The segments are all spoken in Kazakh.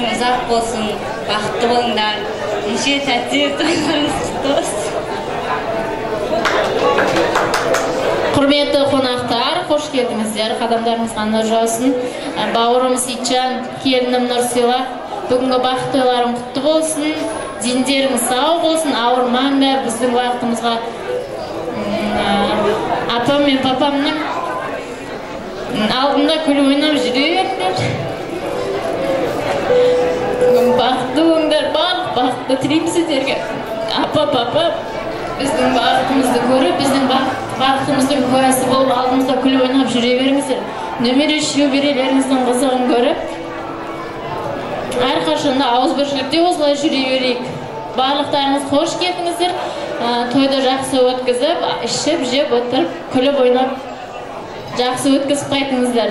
Ғұмыр ұзақ болсын, бақытты болыңдар. Неше тәтті тойларыңыз құтты болсын. Құрметті қонақтар, қош келдіңіздер. Қадамдарыңызға нұр жаусын. Бауырым Сейітжан, келінім Нұрсила, бүгінгі бақыт тойларың құтты болсын. Дендеріңіз сау болсын, ауырмаңдар. Біздің уақытымызға апам мен папамның алдында күліп ойнап жүре беріңдер. Бақытты болыңдар, барлық бақытты тілеймін сіздерге. Апа, папа біздің бақытымызды көріп, біздің бақытымыздың куәсі болып алдымызда күліп ойнап жүре беріңіздер. Немере шөберелеріңіздің қызығын көріп, әрқашанда ауызбіршілікте осылай жүре берейік. Барлықтарыңыз қош келдіңіздер. Тойды жақсы өткізіп, ішіп, жеп, отырып, күліп ойнап жақсы өткізіп қайтыңыздар.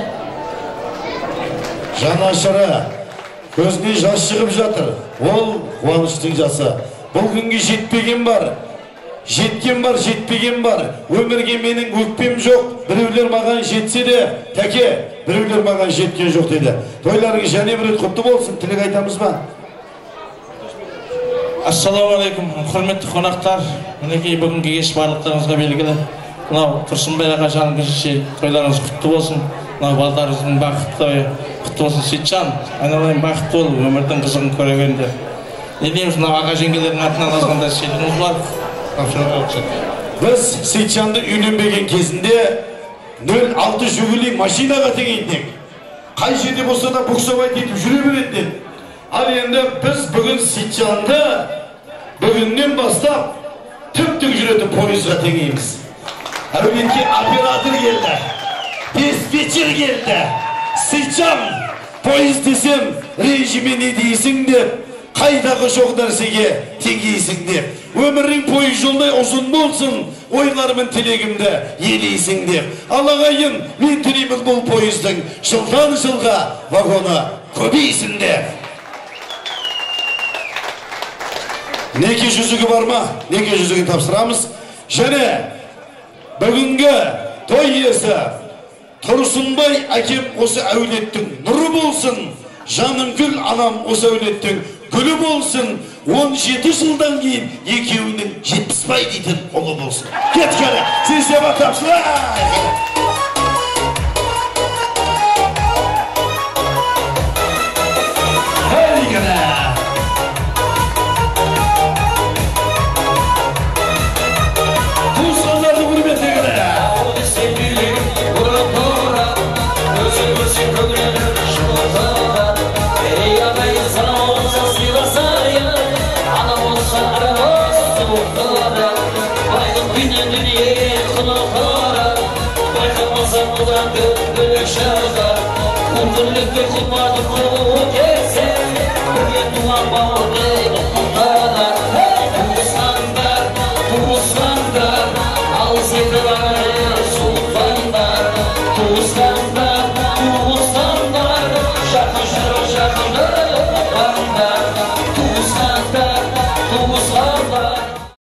Жанашыры көзіне жас шығып жатыр. Ол қуаныштың жасы. Бұл күнге жетпеген бар, жеткен бар, жетпеген бар. Өмірге менің өкпем жоқ. Біреулер маған жетсе де, тәке, біреулер маған жеткен жоқ деді. Тойларыңыз және бір рет құтты болсын. Тілек айтамыз ба? Ассалаумағалейкум, құрметті қонақтар. Мінекей бүгінгі кеш барлықтарыңызға белгілі. Мынау Тұрсынбай аға жаныңызша тойларыңыз құтты болсын. Мынау балдарыңыздың бақытты тойы құтты болсын. Сейітжан, айналайын бақытты бол, өмірдің қызығын көре беріңдер. Не дейміз, мынау аға жеңгелердің атынан азғантай сыйлығымыз бар. Біз Сейітжанды үйленбеген кезінде 06 Жигули машинаға теңейтін едік. Қай жерде болса да буксовать етіп жүре беретін едік. Ал енді біз бүгін Сейітжанды бүгіннен бастап түп-түк жүретін пойызға теңейміз. Әулетке оператор келді, диспетчер келді. Сейітжан, пойыз десем ренжіме не дейсің деп, қайдағы жоқ нәрсеге теңейсің деп. Өмірің пойыз жолдай ұзын болсын, ойларымын тілегімді елейсің деп. Ал ағайын, мен тілеймін бұл пойыздың жылдан жылға вагоны көбейсін деп. Неке жүзігі бар ма? Неке жүзігін тапсырамыз. Және бүгінгі той иесі Тұрсынбай әкем осы әулеттің нұры болсын, Жанымгүл анам осы әулеттің гүлі болсын, 17 жылдан кейін екеуінің Жетпісбай дейтін ұлы болсын. Кет кәрі, сен тапсыра! Bayqamazam ulandı bölük şarkı. Kurtulukta kurmadı.